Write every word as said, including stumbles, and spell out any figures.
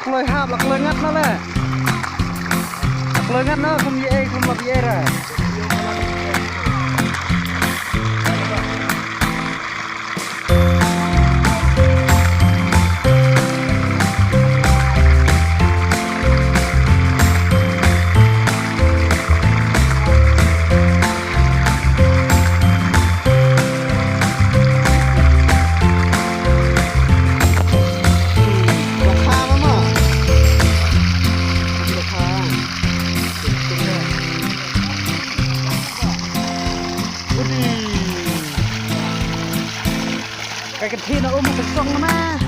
Kloi hap, la kloi ngat na le. La kloi ngat na, kum ye ei, kum la ye ra. Ka kynthih na um ha ka song na.